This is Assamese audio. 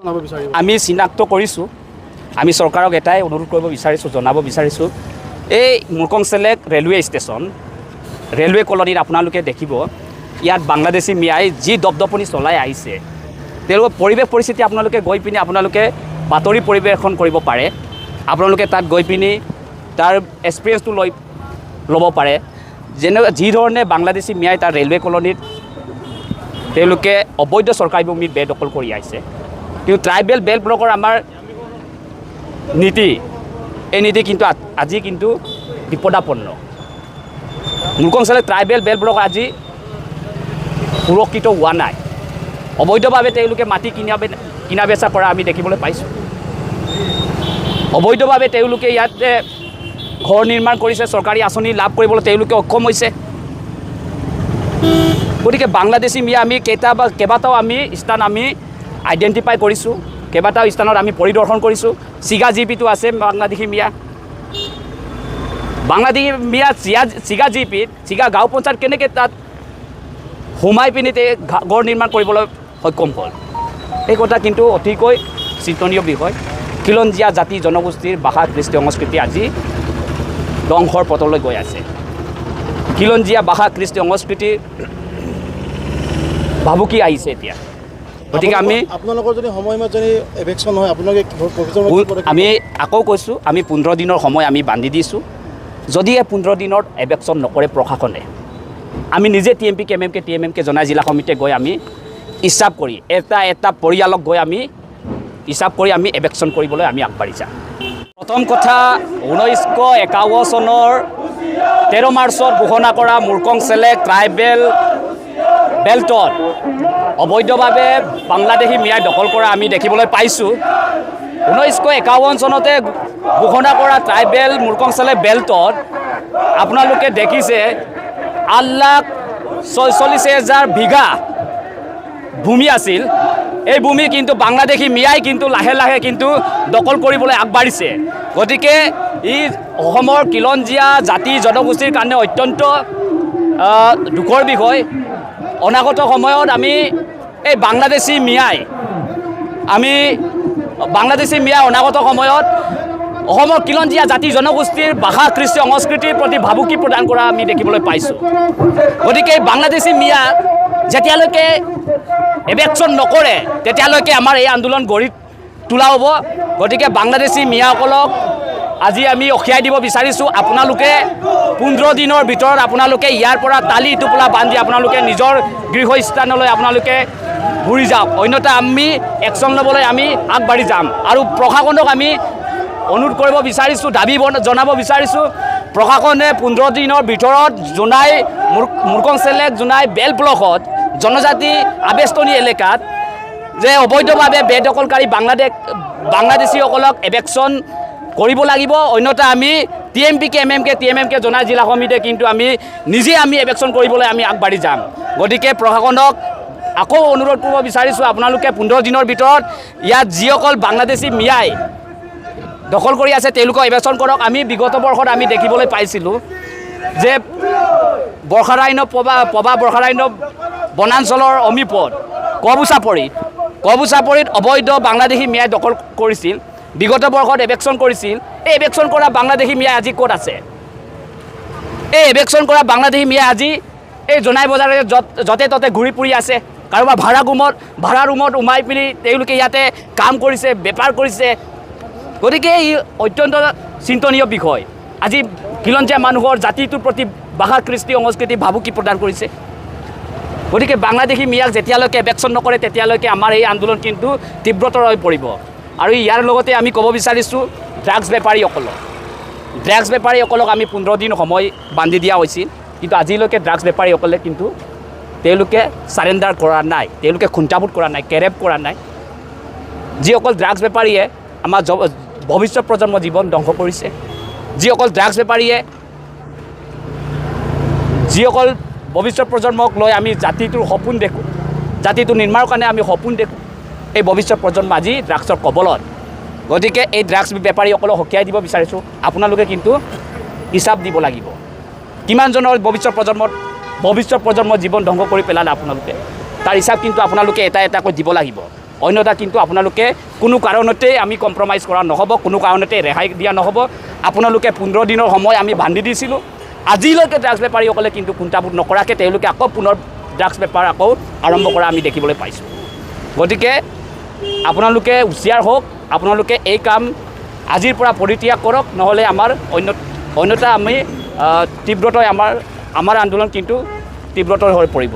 জনাব বিচাৰিব? আমি চিনাক্ত কৰিছোঁ। আমি চৰকাৰক এটাই অনুৰোধ কৰিব বিচাৰিছোঁ, জনাব বিচাৰিছোঁ, এই মুৰ্কংচেলেক ৰেলৱে ষ্টেচন, ৰেলৱে কলনীত আপোনালোকে দেখিব, ইয়াত বাংলাদেশী মিয়াই যি দপদপনি চলাই আহিছে। তেওঁলোকৰ পৰিৱেশ পৰিস্থিতি আপোনালোকে গৈ পিনি আপোনালোকে বাতৰি পৰিৱেশন কৰিব পাৰে। আপোনালোকে তাত গৈ পিনি তাৰ এক্সপিৰিয়েঞ্চটো লৈ ল'ব পাৰে। যেনে যিধৰণে বাংলাদেশী মিয়াই তাৰ ৰেলৱে কলনীত তেওঁলোকে অবৈধ চৰকাৰী ভূমি বেদখল কৰি আহিছে। কিন্তু ট্ৰাইবেল বেল্ট ব্লকৰ আমাৰ নীতি, এই নীতি কিন্তু আজি কিন্তু বিপদাপন্ন। মুৰ্কংচেলেক ট্ৰাইবেল বেল্ট ব্লক আজি সুৰক্ষিত হোৱা নাই। অবৈধভাৱে তেওঁলোকে মাটি কিনা বেচা কৰা আমি দেখিবলৈ পাইছোঁ। অবৈধভাৱে তেওঁলোকে ইয়াতে ঘৰ নিৰ্মাণ কৰিছে, চৰকাৰী আঁচনি লাভ কৰিবলৈ তেওঁলোকে অক্ষম হৈছে। গতিকে বাংলাদেশী মিয়া আমি কেইটা বা কেইবাটাও আমি স্থান আমি আইডেণ্টিফাই কৰিছোঁ, কেইবাটাও স্থানত আমি পৰিদৰ্শন কৰিছোঁ। চিগা জিপিটো আছে বাংলাদেশী মিয়া। বাংলাদেশী মিয়া চিগা জিপিত, চিগা গাঁও পঞ্চায়ত কেনেকৈ তাত সোমাই পিনি তে ঘৰ নিৰ্মাণ কৰিবলৈ সক্ষম হ'ল, এই কথা কিন্তু অতিকৈ চিন্তনীয় বিষয়। খিলঞ্জীয়া জাতি জনগোষ্ঠীৰ ভাষা, কৃষ্টি, সংস্কৃতি আজি ধ্বংসৰ পথলৈ গৈ আছে। খিলঞ্জীয়া ভাষা, কৃষ্টি, সংস্কৃতিৰ ভাবুকি আহিছে এতিয়া। গতিকে আমি আপোনালোকৰ যদি সময়মত যদি এভিকশ্যন হয়, আপোনালোকে ভৱিষ্যত কি পদক্ষেপ? আমি আকৌ কৈছোঁ, আমি 15 দিনৰ সময় আমি বান্ধি দিছোঁ। যদি এই 15 দিনত এভিকশ্যন নকৰে প্ৰশাসনে, আমি নিজে T M P K, M M K, T M M K, জনাই জিলা সমিতিয়ে গৈ আমি হিচাপ কৰি এটা এটা পৰিয়ালক গৈ আমি হিচাপ কৰি আমি এভিকশ্যন কৰিবলৈ আমি আগবাঢ়ি যাম। প্ৰথম কথা, 1951 চনৰ 13 মাৰ্চত ঘোষণা কৰা মুৰ্কংচেলেক ট্ৰাইবেল বেল্টত অবৈধভাৱে বাংলাদেশী মিয়াই দখল কৰা আমি দেখিবলৈ পাইছোঁ। 1951 চনতে ঘোষণা কৰা ট্ৰাইবেল মুৰ্কংচেলেক বেল্টত আপোনালোকে দেখিছে 8,46,000 বিঘা ভূমি আছিল। এই ভূমি কিন্তু বাংলাদেশী মিয়াই কিন্তু লাহে লাহে কিন্তু দখল কৰিবলৈ আগবাঢ়িছে। গতিকে ই অসমৰ খিলঞ্জীয়া জাতি জনগোষ্ঠীৰ কাৰণে অত্যন্ত দুখৰ বিষয়। অনাগত সময়ত আমি এই বাংলাদেশী মিয়াই আমি বাংলাদেশী মিয়াই অনাগত সময়ত অসমৰ খিলঞ্জীয়া জাতি জনগোষ্ঠীৰ ভাষা, কৃষ্টি, সংস্কৃতিৰ প্ৰতি ভাবুকি প্ৰদান কৰা আমি দেখিবলৈ পাইছোঁ। গতিকে এই বাংলাদেশী মিয়াক যেতিয়ালৈকে এভিকশ্যন নকৰে, তেতিয়ালৈকে আমাৰ এই আন্দোলন গঢ়ি তোলা হ'ব। গতিকে বাংলাদেশী মিয়াসকলক আজি আমি অখিয়াই দিব বিচাৰিছোঁ, আপোনালোকে 15 দিনৰ ভিতৰত আপোনালোকে ইয়াৰ পৰা টালি টোপোলা বান্ধি আপোনালোকে নিজৰ গৃহস্থানলৈ আপোনালোকে ঘূৰি যাওক। অন্যথা আমি একশ্যন ল'বলৈ আমি আগবাঢ়ি যাম। আৰু প্ৰশাসনক আমি অনুৰোধ কৰিব বিচাৰিছোঁ, দাবী জনাব বিচাৰিছোঁ, প্ৰশাসনে 15 দিনৰ ভিতৰত জোনাই মুৰ্কংচেলেক জোনাই বেল্ট ব্লকত জনজাতি আবেষ্টনী এলেকাত যে অবৈধভাৱে বেদখলকাৰী বাংলাদেশীসকলক এভিকশ্যন কৰিব লাগিব। অন্যথা আমি T M P K, M M K, T M M K, জনাই জিলা সমিতিয়ে কিন্তু আমি নিজে আমি এভিকশ্যন কৰিবলৈ আমি আগবাঢ়ি যাম। গতিকে প্ৰশাসনক আকৌ অনুৰোধ কৰিব বিচাৰিছোঁ, আপোনালোকে 15 দিনৰ ভিতৰত ইয়াত যিসকল বাংলাদেশী মিয়াই দখল কৰি আছে, তেওঁলোকক এভিকশ্যন কৰক। আমি বিগত বৰ্ষত আমি দেখিবলৈ পাইছিলোঁ যে বৰ্ষাৰণ্য পবা পবা বৰ্ষাৰণ্য বনাঞ্চলৰ সমীপত কবুচাপৰিত অবৈধ বাংলাদেশী মিয়াই দখল কৰিছিল। বিগত বৰ্ষত এভিকশ্যন কৰিছিল। এই এভিকশ্যন কৰা বাংলাদেশী মিয়াই আজি ক'ত আছে? এই এভিকশ্যন কৰা বাংলাদেশী মিয়াই আজি এই জোনাই বজাৰে য'তে ত'তে ঘূৰি ফুৰি আছে। কাৰোবাৰ ভাড়া ৰুমত সোমাই পিনি তেওঁলোকে ইয়াতে কাম কৰিছে, বেপাৰ কৰিছে। গতিকে ই অত্যন্ত চিন্তনীয় বিষয়। আজি খিলঞ্জীয়া মানুহৰ জাতিটোৰ প্ৰতি, ভাষা, কৃষ্টি, সংস্কৃতি ভাবুকি প্ৰদান কৰিছে। গতিকে বাংলাদেশী মিয়াক যেতিয়ালৈকে এভিকশ্যন নকৰে, তেতিয়ালৈকে আমাৰ এই আন্দোলন কিন্তু তীব্ৰতৰ হৈ পৰিব। আৰু ইয়াৰ লগতে আমি ক'ব বিচাৰিছোঁ ড্ৰাগছ বেপাৰীসকলক আমি 15 দিন সময় বান্ধি দিয়া হৈছিল। কিন্তু আজিলৈকে ড্ৰাগছ বেপাৰীসকলে কিন্তু তেওঁলোকে চাৰেণ্ডাৰ কৰা নাই, তেওঁলোকে কুণ্ঠাবোধ কৰা নাই, কেৰেপ কৰা নাই। যিসকল ড্ৰাগছ বেপাৰীয়ে আমাৰ ভৱিষ্যত প্ৰজন্মৰ জীৱন ধ্বংস কৰিছে, যিসকল ড্ৰাগছ বেপাৰীয়ে যিসকল ভৱিষ্যত প্ৰজন্মক লৈ আমি জাতিটোৰ সপোন দেখোঁ, জাতিটো নিৰ্মাণৰ কাৰণে আমি সপোন দেখোঁ, এই ভৱিষ্যত প্ৰজন্ম আজি ড্ৰাগছৰ কবলত। গতিকে এই ড্ৰাগছ বেপাৰীসকলক সকীয়াই দিব বিচাৰিছোঁ, আপোনালোকে কিন্তু হিচাপ দিব লাগিব। কিমানজনৰ ভৱিষ্যত প্ৰজন্মৰ জীৱন ধ্বংস কৰি পেলালে আপোনালোকে, তাৰ হিচাপ কিন্তু আপোনালোকে এটা এটাকৈ দিব লাগিব। অন্যথা কিন্তু আপোনালোকে কোনো কাৰণতেই আমি কম্প্ৰমাইজ কৰা নহ'ব, কোনো কাৰণতে ৰেহাই দিয়া নহ'ব। আপোনালোকে 15 দিনৰ সময় আমি বান্ধি দিছিলোঁ, আজিলৈকে ড্ৰাগছ বেপাৰীসকলে কিন্তু কুণ্ঠাবোধ নকৰাকৈ তেওঁলোকে আকৌ পুনৰ ড্ৰাগছ বেপাৰ আকৌ আৰম্ভ কৰা আমি দেখিবলৈ পাইছোঁ। গতিকে আপোনালোকে হুঁচিয়াৰ হওক, আপোনালোকে এই কাম আজিৰ পৰা পৰিত্যাগ কৰক, নহ'লে আমাৰ অন্যথা আমি তীব্ৰতৰ আমাৰ আন্দোলন কিন্তু তীব্ৰতৰ হৈ পৰিব।